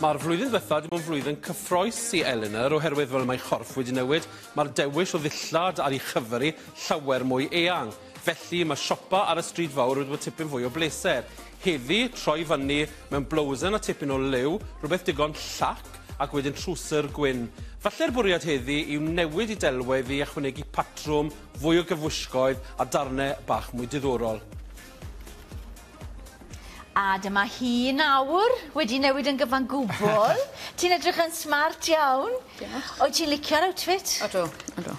Mae'r flwyddyn ddiwetha 'di bod yn flwyddyn cyffrous i Elinor oherwydd fel mae chorff wedi newid, mae'r dewis o ddillad ar ei chyfer hi llawer mwy eang. Felly mae siopa ar y stryd fawr wedi bod tipyn fwy o bleser. Heddi, troi fyny mewn blowsen a tipyn o liw, rhywbeth digon llac, ac wedyn trwser gwyn. Falle'r bwriad heddi yw newid i delwedd i ychwanegu patrwm, fwy o gyfwisgoedd a darnau bach mwy diddorol. A dyma hi nawr, wedi newid yn gyfan gwbl. Ti'n edrych yn smart iawn. Diolch. Wyt ti'n licio'r outfit? Odw, odw.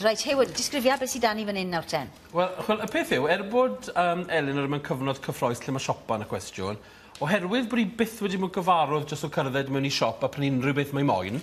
Reit, Hayward, disgrifia beth sydd 'da ni fan hyn nawr ten. Wel, ch'wel, y peth yw, er bod Elinor mewn cyfnod cyffrous lle mae siopa yn y cwestiwn, oherwydd bod hi byth wedi bod gyfarwydd jyst o cerdded mewn i siop a prynu unrhyw beth mae moyn,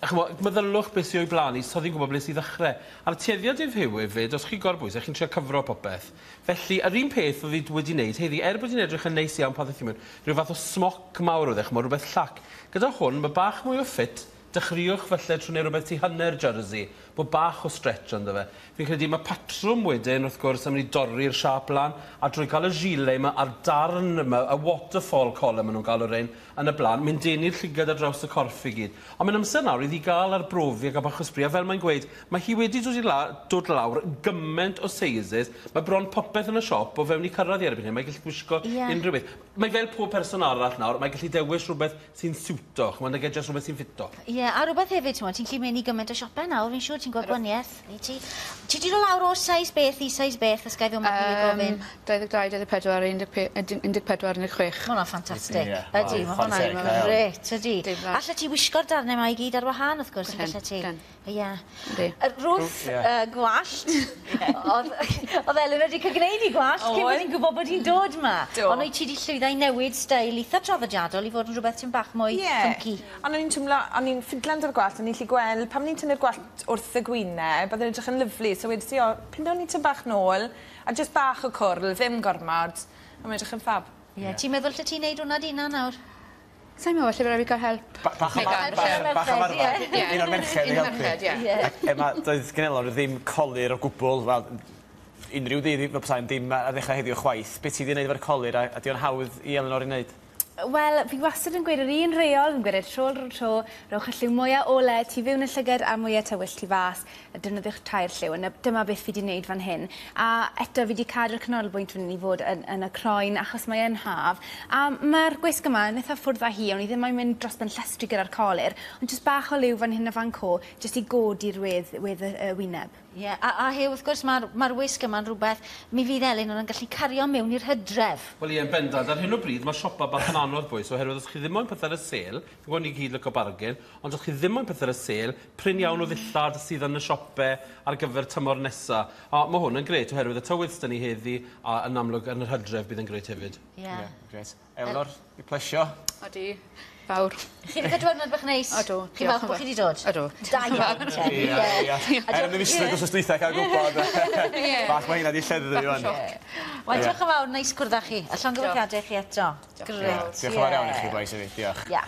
ch'mo', meddylwch beth sy o'i blaen hi, so ddi'n gwybod ble sy'n ddechrau. A'r tueddiad yw Huw hefyd, os chi gorbwyso, chi'n trio cyfro popeth. Felly, yr un peth oedd hi wedi wneud heddi, er bod hi'n edrych yn neis iawn pan ddaeth hi mewn, rhyw fath o smoc mawr oedd e, ch'mo', rhywbeth llac. Gyda hwn, mae bach mwy o ffit, dechreuwch falle trwy wneud rhywbeth tu hanner jersey, bod bach o stretch ynddo fe. Fi'n credu mae patrwm wedyn, wrth gwrs, yn mynd i dorri'r siâp lan, a drwy cael y gilet yma a'r darn yma, y waterfall collar maen nhw'n galw rhein, yn y blaen, mae'n denu'r llygad ar draws y corff i gyd. Ond mae'n amser nawr iddi gael arbrofi a gael bach o sbri, a fel mae'n gweud, mae hi wedi dod i la dod lawr gymaint o sizes, mae bron popeth yn y siop o fewn i cyrraedd hi erbyn hyn, mae'n gallu gwisgo unrhyw beth. Mae fel pob person arall nawr, mae'n gallu dewis rhywbeth sy'n siwto, ch'mod, nage jyst rhywbeth sy'n ffito. Ie, a rhywbeth hefyd, t'mod, ti'n gallu mynd i gymaint o siope nawr, fi'n siŵr ti'n gweld gwanieth, wyt ti? Ti 'di dod lawr o size beth i size beth, os ga i ddod i gofyn? 22, 24, 14, 16. Ma' hwnna'n ffantastig. Ydi, ma' hwnna'n grêt, ydi. Allet ti wisgo'r darnau 'ma i gyd ar wahân, wrth gwrs, yn gallet ti? Ie. Ruth, gwallt. Oedd Elinor wedi cael gwneud ei gwallt cyn bod hi'n gwybod bod hi'n dod 'ma. Ond wyt ti wedi llwyddo i newid steil eitha traddodiadol i fod yn rhywbeth tipyn bach mwy funky. Ond o'n i'n twmlo, o'n i'n ffidlan 'da'r gwallt, o'n i'n gallu gweld, pan o'n i'n tynnu'r gwallt wrth y gwyneb, oedd e'n edrych yn lyfli, so wedes i, o, pinon ni tipyn bach nôl, a jyst bach o cwrl, ddim gormod, a mae'n edrych yn fab. Ie, ti'n meddwl 'llet ti wneud hwnna dy hunan nawr? Sai'n meddwl, falle by' raid fi gael help. Bach o ymarfer. Un o'r merched i helpu. Ie. Ac Emma, doedd gen Elinor ddim colur o gwbl, wel, unrhyw ddydd fel petai, ond dim ar ddechrau heddiw chwaith. Be ti 'di wneud efo'r colur a ydi o'n hawdd i Elinor ei wneud? Wel, fi wastad yn gweud yr un rheol, fi'n gweud e tro ar ôl tro, rhowch y lliw mwya ole tu fewn y llygad a mwya tywyll tu fas, a defnyddiwch tair lliw, a 'na dyma beth fi 'di wneud fan hyn. A eto fi 'di cadw'r canolbwynt fan hyn i fod yn yn y croen achos mae yn haf, a ma'r gwisg yma yn itha ffwrdd â hi, o'n i ddim moyn mynd dros ben llestri gyda'r colur, ond jyst bach o liw fan hyn a fan 'co, jyst i godi'r wedd wedd y y wyneb. Ie, a Huw, wrth gwrs, mae'r ma wisg yma'n rhywbeth mi fydd Elinor yn gallu cario mewn i'r hydref. Wel ie, yn bendant. Ar hyn o bryd, mae siopa bach yn anodd, bois, oherwydd os chi ddim moyn pethau ar y sêl, fi'n gwybod ni gyd licio bargain, ond os chi ddim moyn pethau ar y sêl, prin iawn o ddillad sydd yn y siope ar gyfer tymor nesa. A mae hwn yn grêt, oherwydd y tywydd s'da ni heddi, a yn amlwg yn yr hydref bydd yn grêt hefyd. Ie. Ie, grêt. Elinor, 'di plesio? Odi, fawr. Chi 'di cael diwrnod bach neis? Odw. Chi'n falch bod chi 'di dod? Ydw. Da iawn te. Ie, ie. Er yn y mislif wsos dwytha cael gwybod. Bach mae hynna 'di lleddfu ŵan. Wel diolch yn fawr, neis cwrdd â chi. A llongyfarchiadau i chi eto. Grêt. Diolch yn fawr iawn i chi bois hefyd, diolch. Ia.